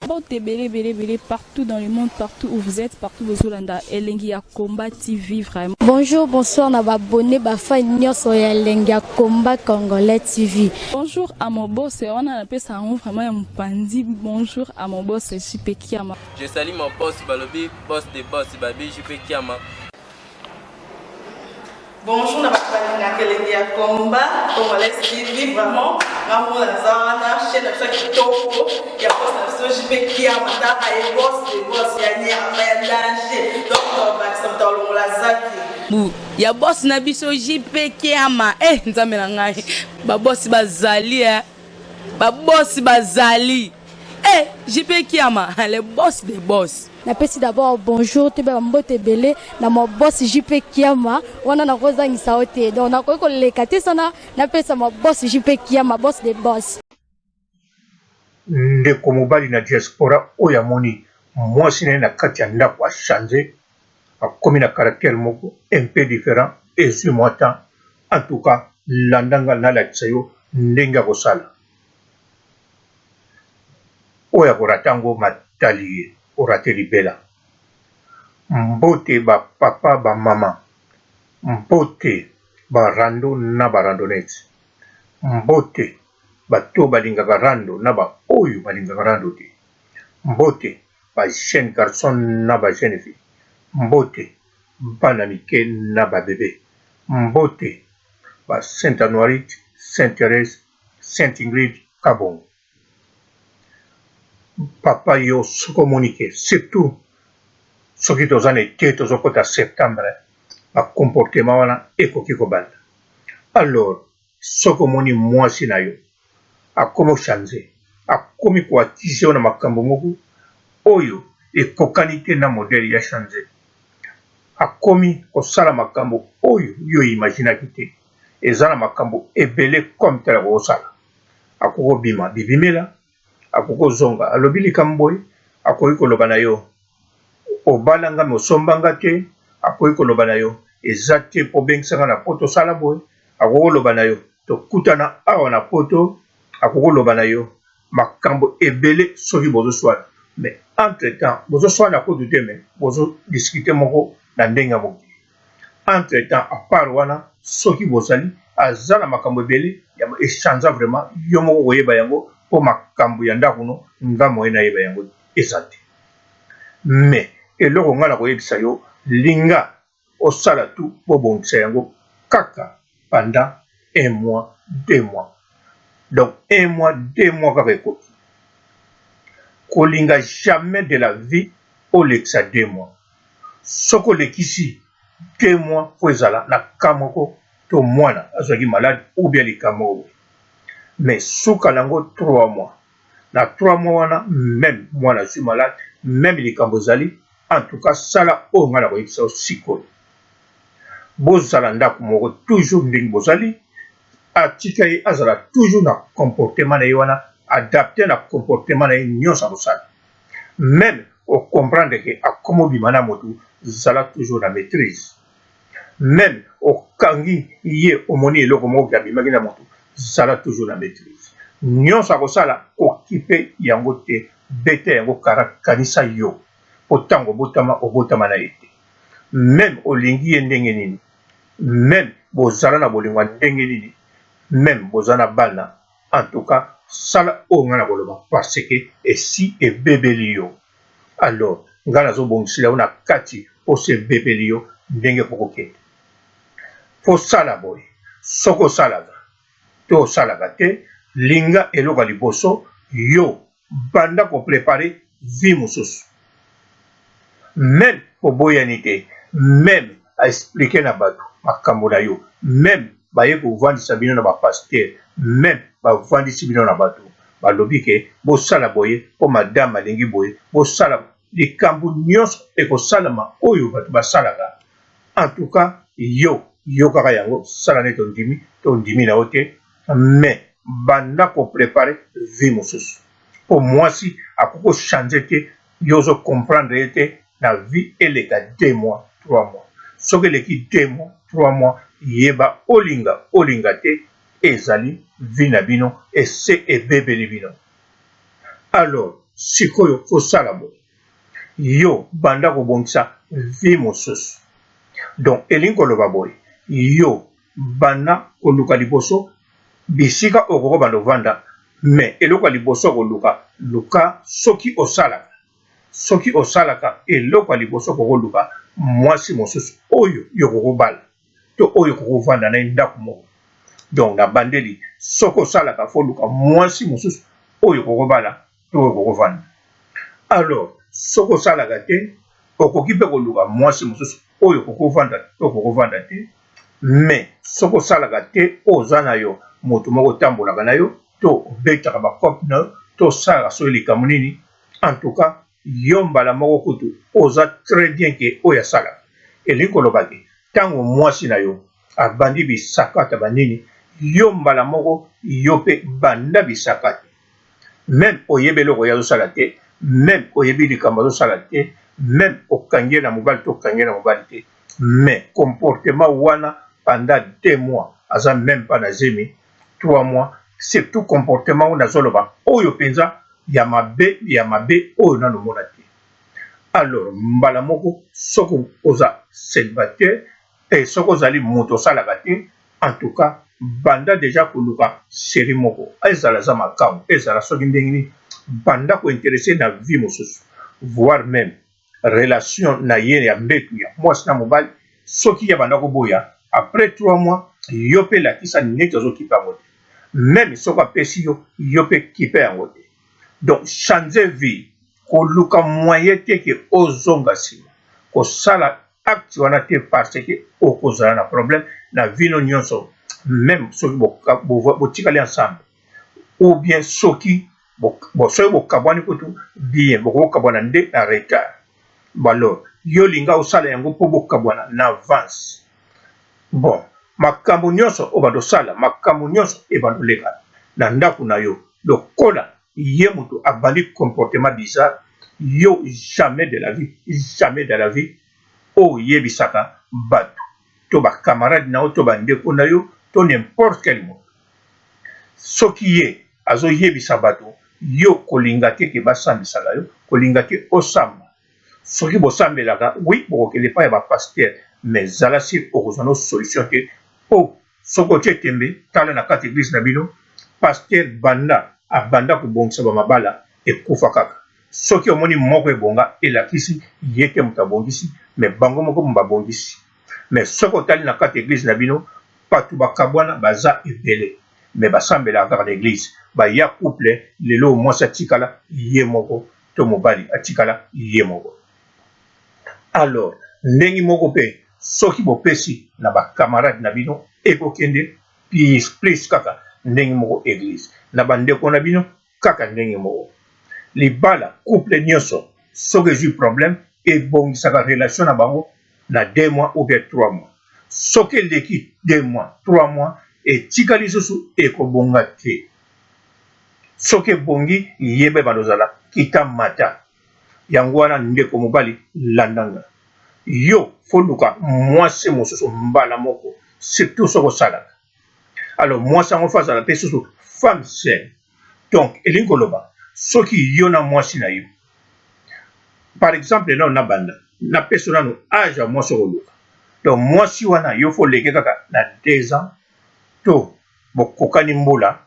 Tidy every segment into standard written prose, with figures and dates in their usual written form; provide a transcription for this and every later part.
Mbote ebele ebele ebele partout dans le monde, partout où vous êtes, partout bozolanda Elengi ya Combat TV vraiment. Bonjour, bonsoir na ba abonné ba fan nyonso ya Elengi ya Combat Congolais TV. Bonjour à mon boss, wana napesa yango vraiment ya mopanzi. Bonjour à mon boss JP Kiama. Je salue mon boss balobi boss de boss babi JP Kiama. Bonjour na bato balingaka elengi ya combat congolais TV vraiment nga moko naza wana chaîne na biso ya kitoko ya boss na biso JP Kiama taka ye boss de boss ya nyama ya danger donc tobakisa moto alongola zaki bu ya boss na biso JP Kiama eh nzambe na ngai ba boss bazali eh ba boss bazali eh JP Kiama le boss de boss. Napesi d'abord bonjour toyeba ba mbote ebele na ma boss JP Kiama wana nakozangisa yo te donc nakoki koleka te sana napesa ma boss JP Kiama boss de boss. Ndeko mobali na diaspora oyo amoni mwasi na ye na kati ya ndako a changer akomi na caractère moko un peu different ezui mua temps en tout cas landa nga nalakisa yo ndenge ya kosala. Oyo ako rate yango matali ye, o rate libela. Mbote ba papa ba maman, mbote ba rando na ba randonnettes, mbote bato oyo balingaka rando na ba oyo balingaka rando te, mbote ba jeunes garçons na ba jeunes filles, mbote bana mike na ba bebes, mbote ba Saint Anuarite, Saint Therèse, Saint Ingrid Kabongo. Papa yo soki omoni ke surtout soki toza na ete tozokota septembre ba comportement wana ekoki kobanda alors soki omoni mwasi na yo akomi ochange akomi ko accuse yo na makambo moko oyo ekokani te na modèle ya change akomi kosala makambo oyo yo imaginaki te eza na makambo ebele comme tel akokosala akoki kobima bibimela akoki kozonga alobi likambo boye akoki koloba na yo obala nga me osomba nga te akoki koloba na yo eza te mpo obengisa nga na poto osala boye akoki koloba na yo tokutana awa na poto akoki koloba na yo makambo ebele soki bozoswana mais entre temps bozoswana kutu te mais bozo discuter moko na ndenge ya mokili entre temps à part wana soki bozali aza na makambo ebele ya echanza vraiment yo moko koyeba yango mpo makambo ya ndako no nga moye nayeba yango eza te mais eloko nga nakoyebisa yo linga osala tout bobongisa yango kaka pendant un mois deux mois donc un mois deux mois kaka ekoki kolinga jamais de la vie olekisa deux mois soki olekisi deux mois po ezala na cas moko to mwana azwaki malade ou bien likambo moko boye mais suka nango trois mois na trois mois wana meme mwana azwi malade meme likambo ezali en tout cas sala oyo ngai nakoyebisa yo sikoyo bozala ndako moko toujours ndenge bozali atika ye azala toujours na comportement na ye wana adapte na comportement na ye nyonso akosala meme o comprendre ke akoma obima na motu zala toujours na maitrise meme okangi ye omoni eloko moko ke abimaki na motu zala toujours na maitrise nyonso akosala kokipe yango te beta yango kara kanisa yo po ntango obotama obotama na ye te meme olingi ye ndenge nini meme bozala na bolingo ya ndenge nini meme boza na bana En tout cas sala oyo nga nakoloba parce que esi ebebeli yo alors nga nazo bongisela yo na kati posa ebebeli yo ndenge okokende po sala boye soki osalaka to osalaka te linga eloko ya liboso yo banda ko preparer vie mosusu meme oboyani te meme a expliquer na batu makambo na yo meme baye kovandisa bino na ba pasteur meme bavandisi bino na batu balobi ke bosala boye po madame alingi boye bosala likambo nionso ekosalama oyo batu basalaka en tout cas yo yokaka yango sala neti ondimi to ondimi na yo te mais banda ko preparer vie mosusu po mwasi akoki ko changer te yo ozo comprendre ye te na vie eleka deux mois trois mois soki eleki deux mois trois mois yeba olinga olinga te ezali vie na bino ese ebebeli bino alors. sikoyo kosala boye, yo banda kobongisa vie mosusu. Donc elingi koloba boye, yo banda koluka liboso bisika okoki kobanda ovanda, mais eloko ya liboso ya koluka, luka soki osalaka, soki osalaka eloko ya liboso okoki koluka mwasi mosusu oyo yo okoki kobala to oyo okoki kovanda na ye ndako moko. Donc na bandeli soki osalaka faut oluka mwasi mosusu oyo okoki kobala to oyo okoki kovanda. Alors soki osalaka te okoki mpe koluka mwasi mosusu oyo okoki kovanda to okoki kovanda te, mais soki osalaka te oza na yo moto moko otambolaka na yo to obetaka ba coop na yo to osalaka soki likambo nini, en tout cas yo mbala moko kutu oza très bien ke oyo asalaka. Elingi koloba ke tango mwasi na yo abandi bisakata ba nini, yo mbala moko yo pe banda bisakata. Meme oyebi eloko ye azosala te, meme oyebi likambo azosala te, meme okangi ye na mobali to okangi ye na mobali te, mais comportement wana pendant 2 mois aza meme pas na zemi, 3 mois, surtout comportement oyo nazoloba oyo penza ya mabe ya mabe oyo nanu omona te. Alors mbala moko soki oza celibataire et soki ozali mutu osalaka te, en tout cas banda dejà koluka cherie moko ezala aza makangu ezala soki ndenge nini banda ko interesse na vie mosusu voir meme relation na ye ya mbetu ya mwasi na mobali soki ye abanda koboya après 3 mois yo pe lakisa neti ozo kipe yango te meme soki apesi yo yo pe kipe yango te donc change vie koluka moyen te ke ozonga sima kosala acte wana te parce que okozala na problème na vie no nyonso meme soki botikali ensemble ou bien soki soki bokabwani kutu bien bokokabwana nde na retard alors yo linga osala yango mpo bokabwana na avance bon makambo nyonso obanda osala makambo nyonso ebanda oleka na ndako na yo lokola ye moto abandi comportement bizarre yo jamais de la vie jamais de la vie oyebisaka bato to ba camarade na yo to ba ndeko na yo to n'importe quel moto soki ye azoyebisa bato yo kolinga te ke basambisaka yo kolinga te osamba soki bosambelaka oui bokokende epai ya ba pasteur mais zala sur okozwa no solution te po soki otie tembe tala na kati eglise na bino pasteur banda abanda kobongisa ba mabala ekufa kaka soki omoni moko ebonga elakisi ye te moto abongisi mais bango moko babongisi mais soki otali na kati eglise na bino batu bakabwana baza ebele mais basambelaka kaka na eglise baya couple lelo mwasi atikala ye moko to mobali atikala ye moko alors ndenge moko pe soki bopesi na ba camarade na bino ekokende plus plus kaka ndenge moko eglise na ba ndeko na bino kaka ndenge moko libala couple nioso soki ezui problème ebongisaka relation na bango na 2 mois ou bien 3 mois soki eleki 2 mois 3 mois etikali lisusu ekobonga te soki ebongi yeba ebanda ozala kita mata yango wana ndeko mobali landa nga yo foluka mwasi mosusu mbala moko surtout soki osalaka alors mwasi yango fo azala mpe susu femme seule donc elingi koloba soki yo na mwasi na yo par exemple nano nabanda napesa nano age ya mwasi okoluka donc mwasi wana yo fo oleke kaka na 2 ans to bokokani mbula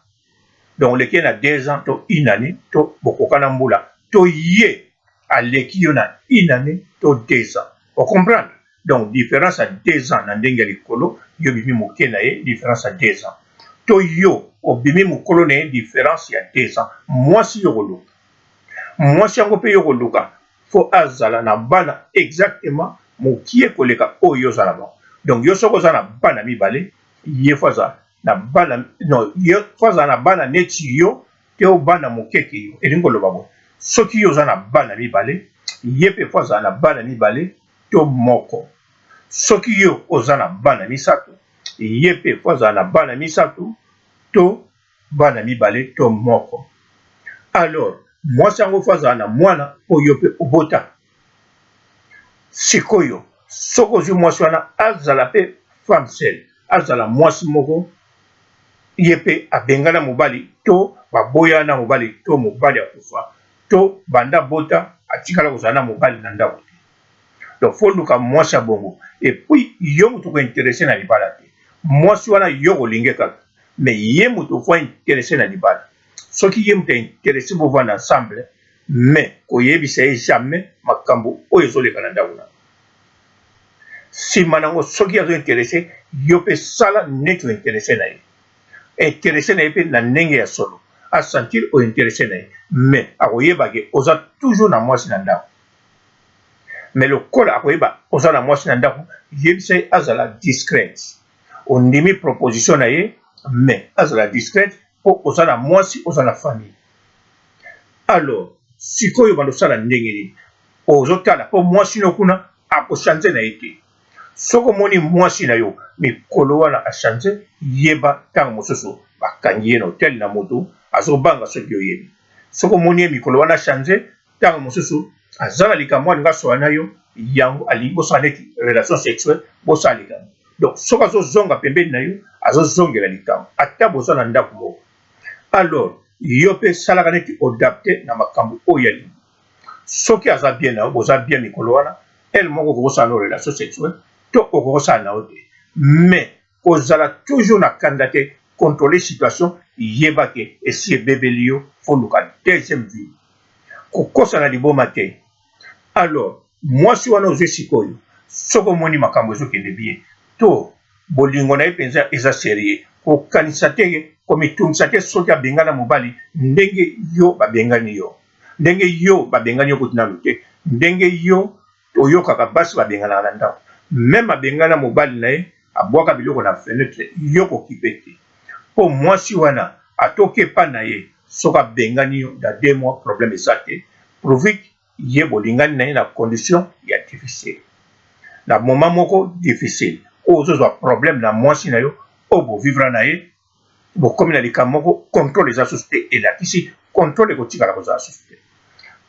donc oleki ye na 2 ans to une année to bokokana mbula to ye aleki yo na une année to 2 ans ocomprendre donc différence ya 2 ans na ndenge ya likolo yo obimi moke na ye différence ya 2 ans to yo obimi mokolo na ye différence ya 2 ans mwasi yo koluka mwasi yango mpe yo koluka fo azala na bana exactement mokie koleka oyo yo ozala bango donc yo soki oza na bana mibale ye fo azala na bana non ye fo azala na bana neti yo te o bana moke ke yo elingi koloba boye soki yo oza na bana mibale ye mpe fo azala na bana mibale to moko soki yo oza na bana misato ye mpe fo azala na bana misato to bana mibale to moko alors mwasi yango fo azala na mwana mpo yo mpe obota sikoyo soki ozwi mwasi wana azala mpe femme seule azala mwasi moko ye mpe abengana mobali to baboyana mobali to mobali akufa. To banda abota atikala kozala na mobali na ndako te. Donc faut oluka mwasi ya bongo. Et puis yo mutu oko interesse na libala te. Mwasi wana yo okolinge kaka mais ye mutu faut a interesse na libala. Soki ye mutu a interesse bovanda ensemble mais koyebisa ye jamais makambo oyo ezoleka na ndako na yo. Sima nango soki azo interesse yo pe sala neti o interesse na ye. Interesse na ye pe na ndenge ya solo. A sentir o interesse na ye mais akoyeba ke oza toujours na mwasi na ndako. Mais lokola akoyeba oza na mwasi na ndako, yebisa ye azala discrète. Ondimi proposition na ye mais azala discrète po oza na mwasi, oza na famille. Alors sikoyo obanda osala ndenge nini? Ozotala po mwasi no kuna ako changer na ye te. Soki omoni mwasi na yo mikolo wana a changer, yeba tango mosusu bakangi ye na hotel na mutu azobanga soki oyebi. Soki omoni ye mikolo wana a changer, Tango mosusu aza na likambo alingi asola na yo, yango alingi bosala neti relation sexuelle, bosala likambo. Donc soki azo zonga pembeni na yo, azo zongela likambo ata boza na ndako moko. Alors yo pe salaka neti odapte na makambo oyo alingi. Soki aza bien na yo, boza bien mikolo wana, heure moko okoki kosala no relation sexuelle to okoki kosala na yo te. Mais kozala toujours na kanda te, controler situation, yeba ke esi ebebeli yo, faut luka deuxième vie. Kokosa na liboma te. Alors mwasi wana ozwi sikoyo soki omoni makambo ezokende bien to bolingo na ye penza eza serieux kokanisa te komitungisa te soki abengana mobali ndenge yo babengani yo ndenge yo babengani yo kutu nanu te ndenge yo oyokaka basi babenganaka na ndako meme abengana mobali na ye abwaka biloko na fenetre yo kokipe te po mwasi wana ata oke epa na ye soki abengani yo dans deux mois problème eza te pourvu que ye bolingani na ye na condition ya difficile na moment moko difficile oyo ozozwa problème na mwasi na yo oyo bo vivra na ye bokomi na likambo moko controle eza susu te elakisi controle ekotikala kozala susu te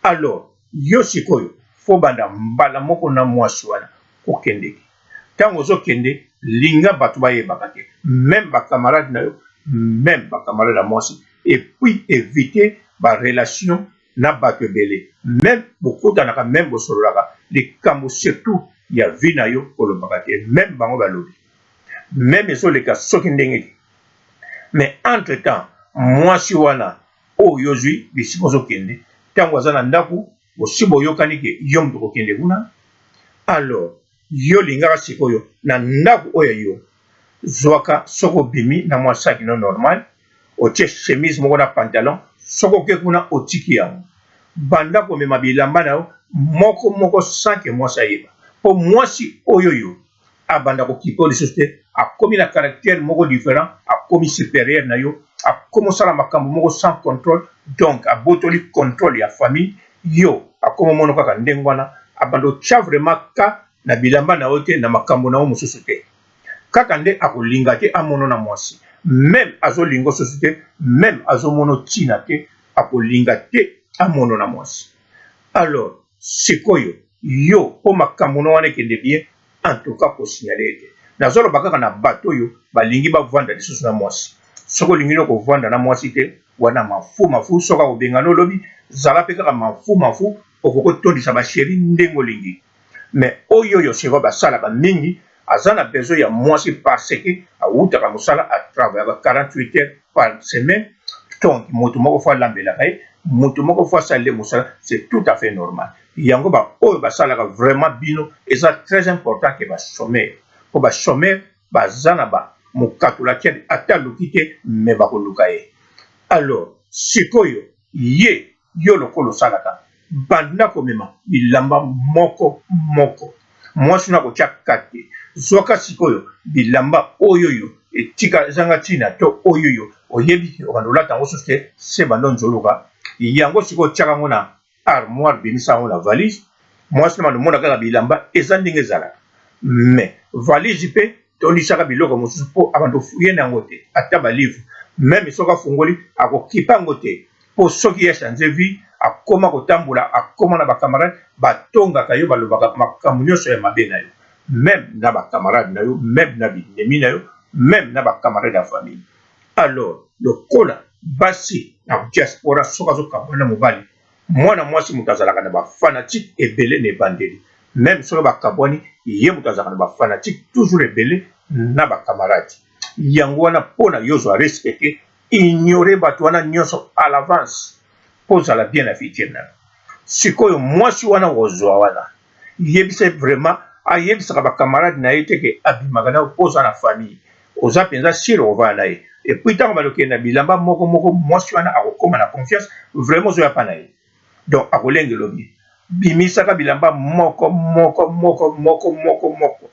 alors yo sikoyo fo banda mbala moko na mwasi wana kokendeke Tango ozo kende linga batu bayebaka te meme ba camarade na yo meme ba camarade ya mwasi et puis eviter ba relation na batu ebele meme bokutanaka meme bosololaka likambo surtout ya vie na yo kolobaka te meme bango balobi meme ezoleka soki ndenge te mais entre temps mwasi wana oyo ozwi bisika ozokende tango aza na ndaku bosi boyokani ke yo moto okokende kuna alors yo lingaka sikoyo na ndaku oyo ya yo zwaka soki obimi na mwa saki no normal otie chemise moko na pantalon soki oke kuna otiki yango banda komema bilamba na yo moko moko sans que mwasi ayeba po mwasi oyo yo abanda kokipe yo lisusu te akomi na caractère moko différent akomi supérieur na yo akomi osala makambo moko sans contrôle donc abotoli contrôle ya famille yo akoma mono kaka ndenge wana abanda otya vraiment ka na bilamba na yo te na makambo na yo mosusu te kaka nde akolinga te amono na mwasi meme azolinga osusu te meme azomono ntina te akolinga te amono na mwasi alors sikoyo yo po makambu no wana ekende bien en tout cas ko signaler ye te nazo loba kaka na batu oyo balingi ba vanda lisusu na mwasi soki olingi no kovanda na mwasi te wana mafu mafu soki akobengana olobi zala pe kaka mafu mafu okoki kotondisa ba cherie ndenge olingi mais oyo oyo sikoyo basalaka mingi aza na besoin ya mwasi parce que awutaka mosala a travaillaka 48 heures par semaine donc moto moko fo alambelaka ye moto moko fo asalele mosala c'est tout à fait normal yango ba oyo basalaka vraiment bino eza très important ke ba chômeur po ba chômeur baza na ba mokatola kiadi ata aluki te mais bakoluka ye alors sikoyo ye yo lokola osalaka banda komema bilamba moko moko mwasi no akotia kate zwaka sikoyo bilamba oyoyo etika ezanga ntina to oyoyo oyebi ke obanda olata yango susu te se banda onzoluka yango sikoyo otiaka yango na armoire bimisa yango na valise mwasi na bando mona kaka bilamba eza ndenge ezalaka mais valise mpe tondisaka biloko mosusu mpo abanda ofuye na yango te ata balivre meme soki afungoli akokipa yango te mpo soki ye change vie akoma kotambola akoma na bacamarade batongaka yo balobaka makambo nyonso ya mabe na yo meme na bacamarade na yo meme na binemi na yo meme na bacamarade ya famille alors lokola basi na diaspora soki azokabwana na mobali. Mwana mwasi moto azalaka na ba fanatique ebele na ebandeli meme soki bakabwani ye moto azalaka na ba fanatique toujours ebele na ba camarade yango wana pona yo ozwa risque te ignore bato wana nyonso à l'avance po ozala bien na futur na yo. Sikoyo mwasi wana okozwa wana yebisa ye vraiment ayebisaka ba camarade na ye te ke abimaka na yo po oza na famille oza penza sur okovanda na ye et puis ntango balokende na bilamba moko moko mwasi wana akokoma na confiance vraiment ozoya pa na ye donc akolengela bien bimisaka bilamba moko moko moko moko moko moko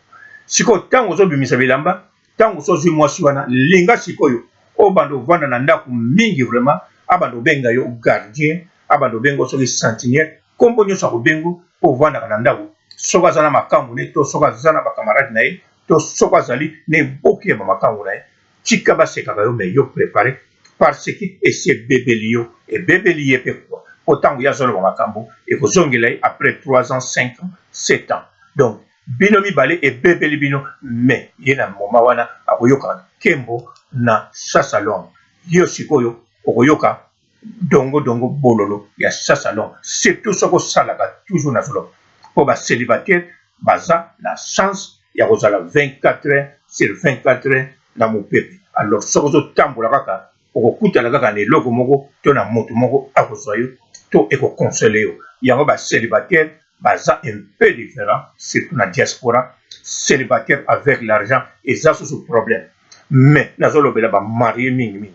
sikoyo ntango ozobimisa bilamba ntango so ozwi mwasi wana linga sikoyo obanda ovanda na ndako mingi vraiment abanda obenga yo gardien abanda obenga yo soki sentinelle Kombo nionso akobengo po ovandaka na ndaku soki aza na makangu ne to soki aza na ba camarade na ye to soki azali na eboke ya ba makangu na ye tika basekaka yo mais yo prepare parce que esi ebebeli yo ebebeli ye pe quoi po tangu ye azoloba makambu ekozongela ye après 3 ans 5 ans 7 ans donc bino mibale ebebeli bino mais ye na moment wana akoyoka nkembo na sasa longue yo sikoyo okoyoka Dongo dongo bololo ya sasa long surtout soki osalaka toujours na zoloba po ba celibataire baza na chance ya kozala 24 heures sur 24 heures na mupepe alors soki ozotambola kaka okokutana kaka na eloko moko to na mutu moko akozwa yo to eko console yo yango ba celibataire baza un peu different surtout na diaspora celibataire avec l'argent eza susu problème mais nazolobela ba marie mingi mingi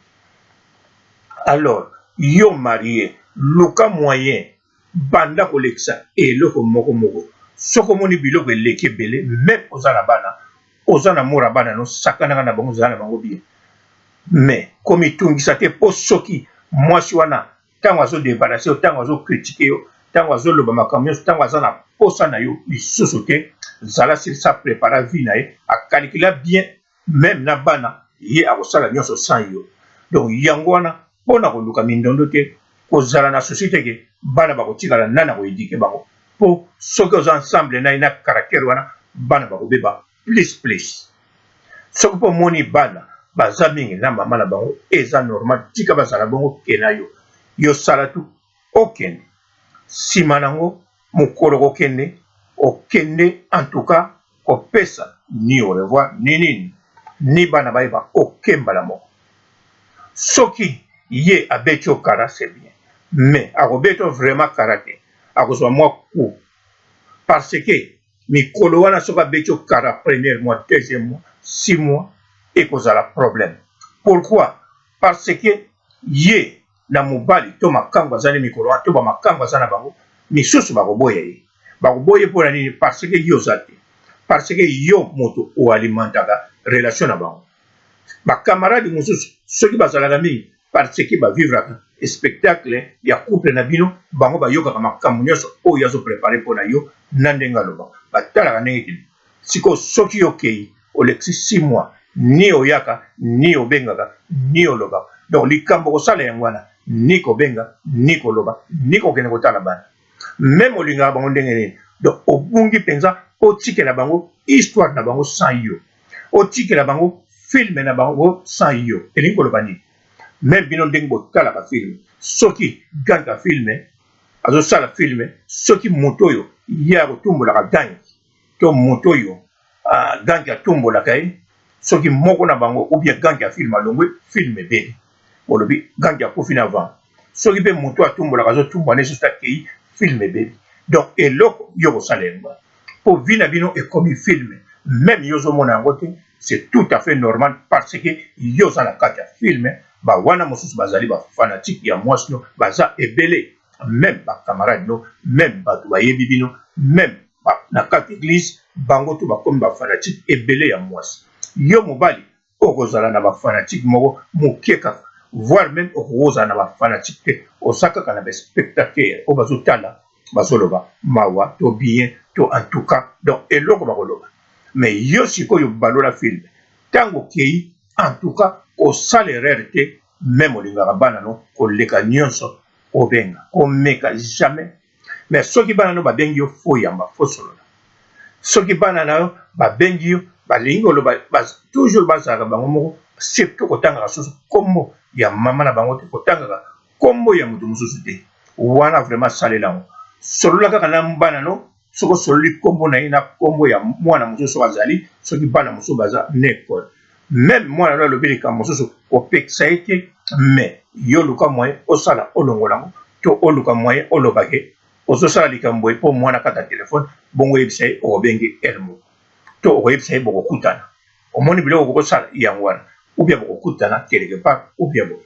Alors yo marie luka moyen banda kolekisa eloko moko moko soki omoni biloko eleki ebele meme oza na bana oza na mura bana no sakanaka na bango zala na bango bien mais komitungisa te po soki mwasi wana ntango azo debarrasse yo ntango azo critique yo ntango azoloba makambo nyonso ntango aza na posa na yo lisusu te zala sur ça prepara vie na ye akalikila bien meme na bana ye akosala nionso sans yo donc yango wana pona koluka mindondo te kozala na souci te ke bana bakotikala nani ako eduque bango po soki oza ensemble na ye na caractère wana bana bakobeba plus plus soki pe omoni bana baza mingi na mama na bango eza normal tika bazala bongo ke na yo yo sala tout okende sima nango mokolo kokende okende en tout cas kopesa ni au revoir ni nini ni bana bayeba oke mbala moko soki ye abeti yo kara c'est bien mais akobeta yo vraiment kara te akozwa mwa coup parce que mikolo wana soki abeti yo kara premier mois deuxième mois six mois ekozala problème pourquoi parce que ye na mobali to makangu aza ne mikolo wana to ba makangu aza na bango misusu bakoboya ye bakoboya ye pona nini parce que yo oza te parce que yo moto o alimentaka relation na bango ba camarade mosusu soki bazalaka mingi parce que ba vivraka spectacle ya couple na bino bango bayokaka makambo nyonso oyo azo prepare pona yo na ndenge alobaka batalaka ndenge kini Sikoyo soki yo okeyi olekisi 6 mois ni oyaka ni obengaka ni olobaka donc likambo okosala yango wana ni kobenga ni koloba ni kokende kotala bana meme olingaka bango ndenge nini donc obungi mpenza otikela bango histoire na bango sans yo otikela bango film na bango sans yo elingi koloba nini meme bino ndenge botalaka film soki gang ya film azosala film soki moto oyo ye akotumbolaka gang to moto oyo ah, gangi atombolaka ye soki moko na bango ou bien gangi ya film alongwe film ebeli bolobi gangi akufi na vent soki mpe moto atombolaka azotumba ne soki akei film ebebi donc eloko yo kosala yango mpo vie na bino ekomi film meme yo ozomona yango te c'est tout à fait normal parce que yo oza na kati ya film bawana mosusu bazali bafanatike ya mwasi no baza ebele meme ba camarade no meme bato bayebi bino meme na kati eglise bango to bakomi ba fanatique ebele ya mwasi yo mobali okozala na ba fanatique moko moke kaka voire meme okoki kozala na ba fanatique te oza kaka na ba spectateur oyo bazotala bazoloba mawa to bien to en tout cas donc eloko bakoloba mais yo sikoyo balola film ntango okei en tout cas kosala erreur te meme olingaka bana no koleka nyonso obenga komeka jamais mais soki bana no babengi yo fo yamba fo solola soki bana na yo babengi yo balingi koloba toujours bazalaka bango moko surtout kotangaka susu kombo ya mama na bango te kotangaka kombo ya moto mosusu te. Wana vraiment salela yango. Solola kaka na bana no, soki osololi nkombo na ye na nkombo ya mwana mosusu azali, soki bana mosusu baza na ekole. Meme mwana no alobi likambo mosusu, kopekisa ye te, mais yo luka moyen osala olongola yango to oluka moyen oloba ke ozosala likambo boye mpo mwana kata telefone, bongo oyebisa ye okobenge heure moko to okoyebisa ye bokokutana. Omoni biloko okokosala yango wana, ou bien bokokutana quelque part ou bien boye.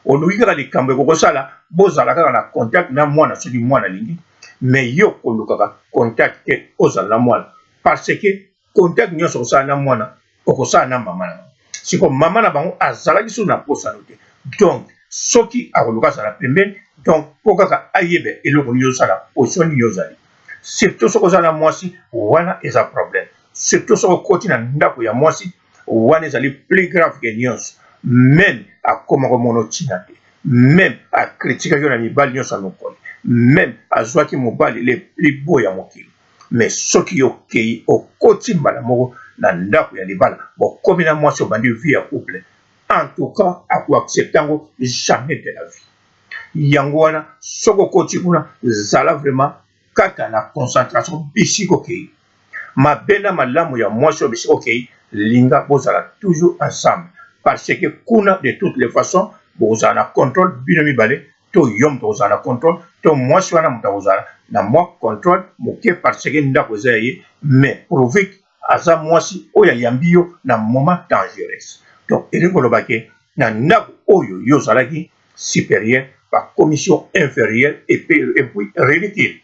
Oluki kaka likambo ekokosala bozala kaka na contact na mwana soki mwana alingi, mais yo kolukaka contact te ozala na mwana parce que contact nyonso okosala na mwana okosala na mama na bango. Sikoyo mama na bango azalaki susu na posa no te, donc soki akoluka azala pembeni, donc po kaka ayeba eloko nini ozosala, position nini ozali. Surtout soki oza na mwasi, wana eza problème. Surtout soki okoti na ndako ya mwasi, wana ezali plus grave ke nyonso. Meme akoma komona ntina te, meme akritikaki yo na mibali nyonso ya mokoli, meme azwaki mobali le plus beau ya mokili, mais soki yo okei okoti mbala moko na ndako ya libala, bokomi na mwasi, obandi vie ya couple, en tout cas ako accepter yango jamais de la vie. Yango wana soki okoti kuna, zala vraiment kaka na concentration bisika okei. Mabe na malamu ya mwasi oyo bisika okei, linga bozala toujours ensemble parce que kuna de toutes les façons bokozala na contrôle bino mibale, to yo moto okozala na contrôle to mwasi wana moto akozala na mwa contrôle moke parce que ndako eza ya ye, mais pourvu que aza mwasi oyo ayambi yo na moment dangereux. Donc elingi koloba ke na ndako oyo yo ozalaki supérieur, bakomisi yo inférieur et puis ridicule.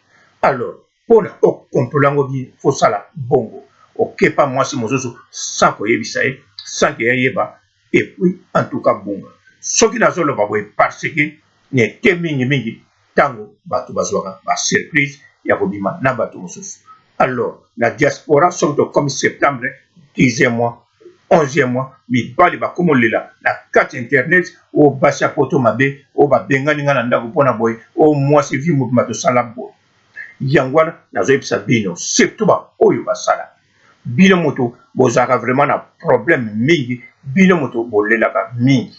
Alors mpona okontrole yango bien, fosala bongo okepa mwasi mosusu sans koyebisa ye, sans ke ayeba, et puis en tout cas bunga. Soki nazoloba boye parce que nete mingimingi ntango bato bazwaka ba surprise ya kobima na bato mosusu. Alors na diaspora soki tokomi septembre, 10e mois, 11e mois, mibali bakomi olela na kati internet, oyo basi ya poto mabe, oyo babengani nga na ndako mpona boye, oyo mwasi vi mobima tosala boye. Yango wana nazoyebisa bino, surtout baoyo basala, bino moto bozalaka vraiment na problème mingi, bino moto bolelaka mingi.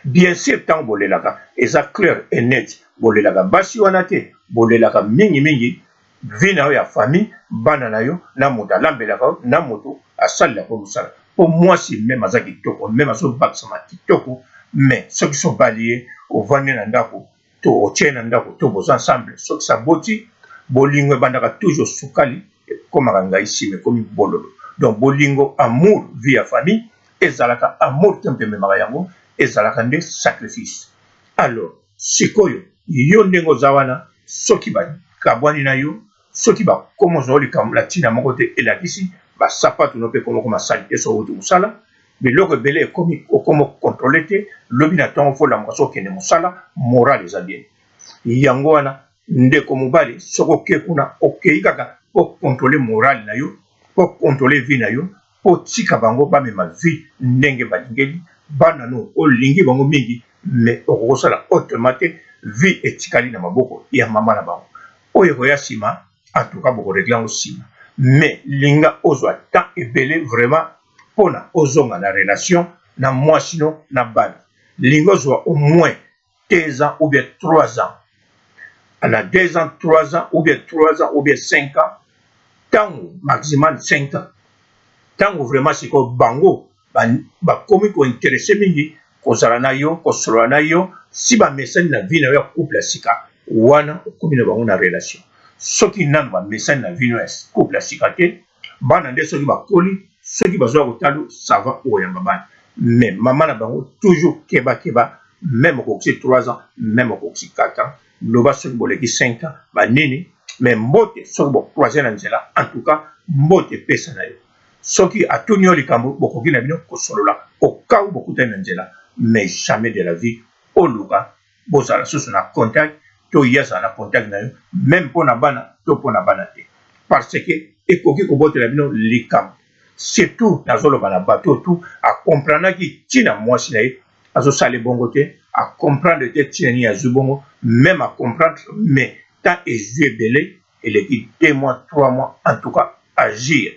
Bien sûr ntango bolelaka eza clair et net, bolelaka basi wana te, bolelaka mingi mingi vie na yo ya famille, bana na yo, na moto alambelaka yo, na moto asalelaka yo mosala. Po mwasi meme aza kitoko, meme azobakisama kitoko, mais soki sobali ye ovandi na ndako to otie na ndako to boza ensemble, soki saboti bolingo ebandaka toujours sukali ekomaka ngai nsima ekomi bololo. Donc bolingo, amour, vie ya famille ezalaka amour te moto ememaka yango, ezalaka nde sacrifice. Alors sikoyo yo ndenge oza wana, soki bakabwani na yo, soki bakoma ozwa likambo na ntina moko te, elakisi basapatu no mpe ekoma koma salite, so outi mosala biloko ebele ekomi okoma contrôle te, lobi na ntongo fo olamuka so okende mosala, moral eza bien. Yango wana ndeko mobali, soki oke kuna, okei kaka po contrôler moral na yo, po contrôler vie na yo, po tika bango bamema vie ndenge balingeli. Bana no olingi bango mingi, mais okokosala autrement te, vie etikali na maboko ya mama na bango. Oyo ekoya nsima, en tout cas bokoregle yango nsima, mais linga ozwa temps ebele vraiment mpona ozonga na relation na mwasi no na bana. Linga ozwa au moins 2 ans ou bien 3 ans, na 2 ans, 3 ans ou bien 3 ans ou bien 5 ans, ntango maximum 5 ans, ntango vraiment sikoyo bango bakomi kointeresse mingi kozala na yo, kosolola na yo, si bamesani na vie na yo ya couple ya sika wana, okomi na bango na relation. Soki nanu bamesani na vie na yo ya couple ya sika te, bana nde soki bakoli, soki bazwa kotalu, ça va, okoyamba bana, mais mama na bango toujours keba keba. Même okokisi 3 ans, même okokisi 4 ans, loba soki boleki 5 ans banini, mais mbote soki bocroise na nzela, en tout cas mbote epesa na yo. Soki atuni yo likambo, bokoki na bino kosolola okau bokutani na nzela, mais jamais de la vie oluka bozala susu na contact to ye azala na contact na yo, même mpo na bana to mpo na bana te, parce que ekoki kobotela bino likambo. Surtout nazoloba na bato tu akomprenaki ntina mwasi na ye azosala bongo te, acomprendre te ntina nini azwi bongo, même acomprendre, mais temps ezwi ebele, eleki 2 mois, 3 mois, en tout cas agir.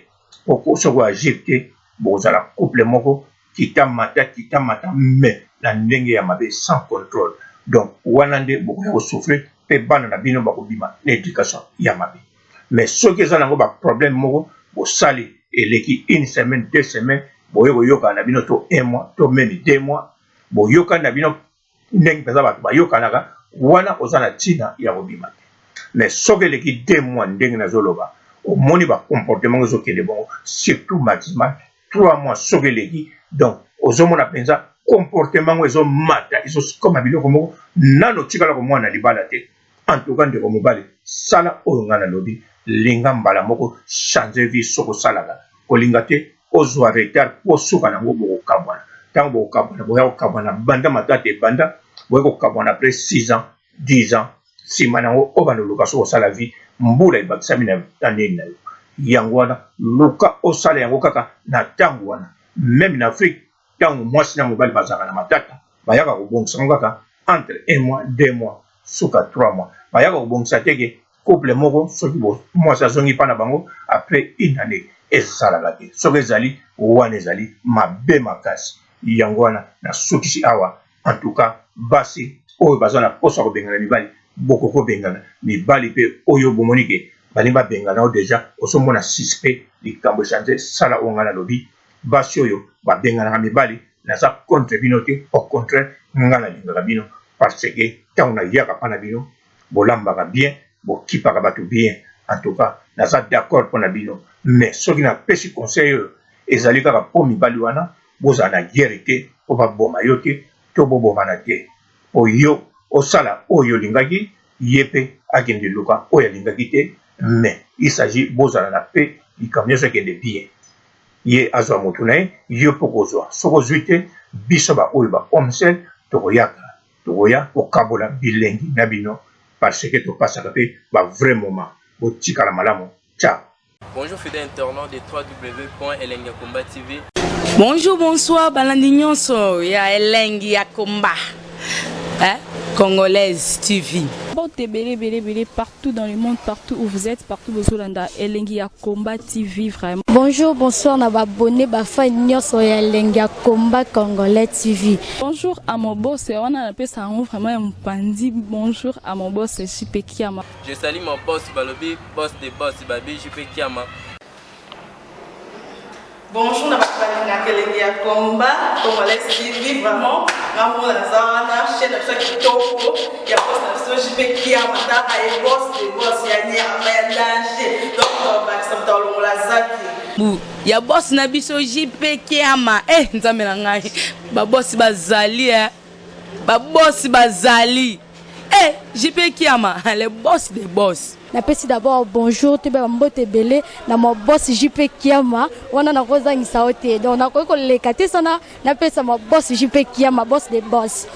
Soki agir te, bokozala couple moko kita mata kita mata, mais na ndenge ya mabe, sans contrôle. Donc wana nde bokoya kosouffrir. Mpe bana na bino bakobima na education ya mabe. Mais soki eza nango ba problème moko bosali eleki une semaine, 2 semaines, boye koyokana na bino, to un mois, to même 2 mois, boyokani na bino ndenge mpenza bato bayokanaka wana, oza na ntina ya kobima te. Mais soki eleki 2 mois, ndenge nazoloba, omoni bacomportement ezokende bongo, surtout maximal 3 mois, soki eleki, donc ozomona mpenza comportement ngo ezomata, ezokoma biloko moko nano otikala komwana libala te. En tout cas, ndeko mobali, sala oyo ngai nalobi: linga mbala moko, change vie. Soki osalaka kolinga te, ozwa retard mpo suka nango bokokabwana. Ntango bokokabwana, boya kokabwana banda matata ebanda, boya kokabwana après 6 ans, 10 ans, nsima nango oyo banda oluka. Soki osala vie, mbula ebakisami na nini na yo. Yango wana, luka osala yango kaka na ntango wana. Même na Afrique, ntango mwasi na mobali bazalaka na matata, bayaka kobongisa yango kaka entre un mois, 2 mois, suka 3 mois. Bayaka kobongisa te ke couple moko soki mwasi azongi mpa na bango après une année, ezalaka te. Soki ezali wana, ezali mabe makasi. Yango wana nasukisi awa. En tout cas, basi oyo baza na posa kobengana mibali, bokoki kobengana mibali. Mpe oyo bomoni ke balingi babengana yo déjà, ozomona suspect, likambo echange, sala oyo ngai nalobi. Basi oyo babenganaka mibali, naza contre bino te, au contraire, ngai nalingaka bino, parce que ntango nayaka mpa na bino, bolambaka bien, bokipaka bato bien. En tout cas, naza d'accord mpo na bino. Mais soki napesi conseil oyo, ezali kaka mpo mibali wana bozala na guerre te, mpo baboma yo te to bobomana te, mpo yo osala oyo olingaki, ye mpe akende luka oyo alingaki te. Mais il s'agit bozala na mpe likambo nyonso ekende bien. Ye azwa motu na ye, yo mpo kozwa. Soki ozwi te, biso baoyo ba homme seul tokoyaka, tokoya kokabola bilengi na bino, parce que topasaka mpe ba vrai moment. Botikala malamu, ciao. Bonjour fidèles internautes de www.elengiyakomba TV. Bonjour, bonsoir, balandi nyonso ya Elengi ya Komba, hein? Congolaise TV. Porte ebele ebele ebele partout dans le monde, partout où vous êtes, partout bozolanda Elengi ya Combat TV vraiment. Bonjour, bonsoir na baabonnés, bafans nyonso ya Elengi ya Combat Congolais TV. Bonjour à mon boss, wana napesa yango vraiment ya mopandi. Bonjour à mon boss JP Kiama. Je salue mon boss balobi, boss de boss babi JP Kiama. Bonjour na bato balingaka Elengi ya Combat Congolais TV. Vraiment, ngambo naza wana, chaîne na biso ya kitoko ya boss na biso JP Kiama. Taka ye, boss de boss ya nyama ya danger. Donc bakisa moto alongola zaki. Bu ya boss na biso JP Kiama. Eh, nzambe na ngai, babosi bazali, eh. Babosi bazali, eh, JP Kiama, le boss de boss. Napesi d'abord bonjour, toyeba bambote ebele na ma boss JP Kiama. Wana nakozangisa yo te, donc nakoki koleka te sana napesa ma boss JP Kiama, boss de boss.